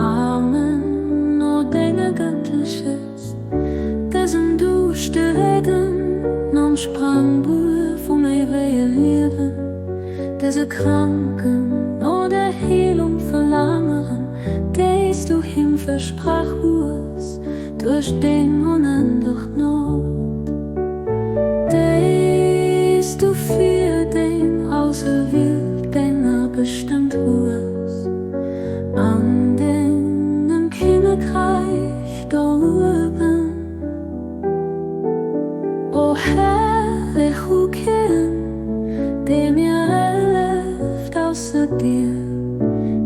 Amen no denge Gëttleches, dësem Duuschteregen nom Sprangbuer vum éiwege Liewen, dëse Kranken no der Heelung verlaangeren, déi s du him versprach hues duerch deng onendlech Gnod, déi s du fir deng auserwielt Dénger bestëmmt hues an dengem Kinnekräich do uewen. O Här, ech hu keen, dee mir hëlleft ausser dir,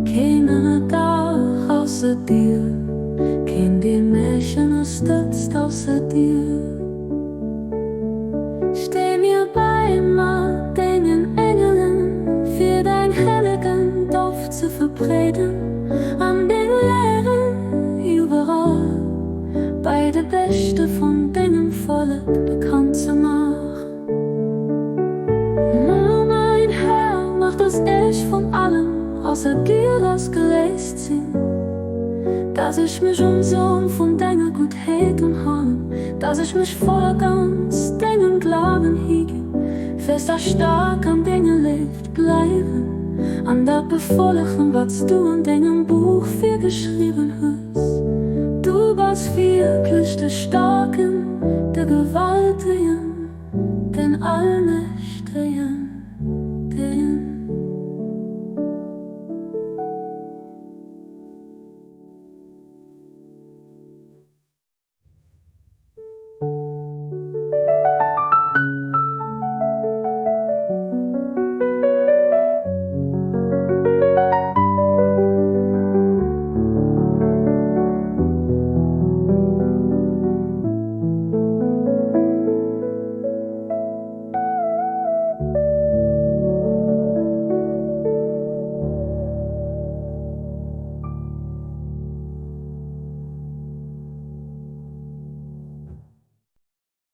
keen Ënnerdach ausser dir, keen, dee mech ënnerstëtzt ausser dir. Stee mir bäi mat dengen Engelen, fir däin hellegen Doft ze verbreeden an deng Lehren iwwerall bei de Beschte vun dengem Vollek bekannt ze maachen. O mäin Här, mach dass ech vun allem ausser dir lassgeléist sinn, dass ech mech um Som vun denger Guttheet unhalen, dass ech mech voll a ganz dengem Glawen higinn, fest a staark an denger Léift bleiwen an dat befollegen, wat s du an dengem Buch virgeschriwwen hues. Du bass wierklech de Staarken, de Gewaltegen, den Allmächtegen.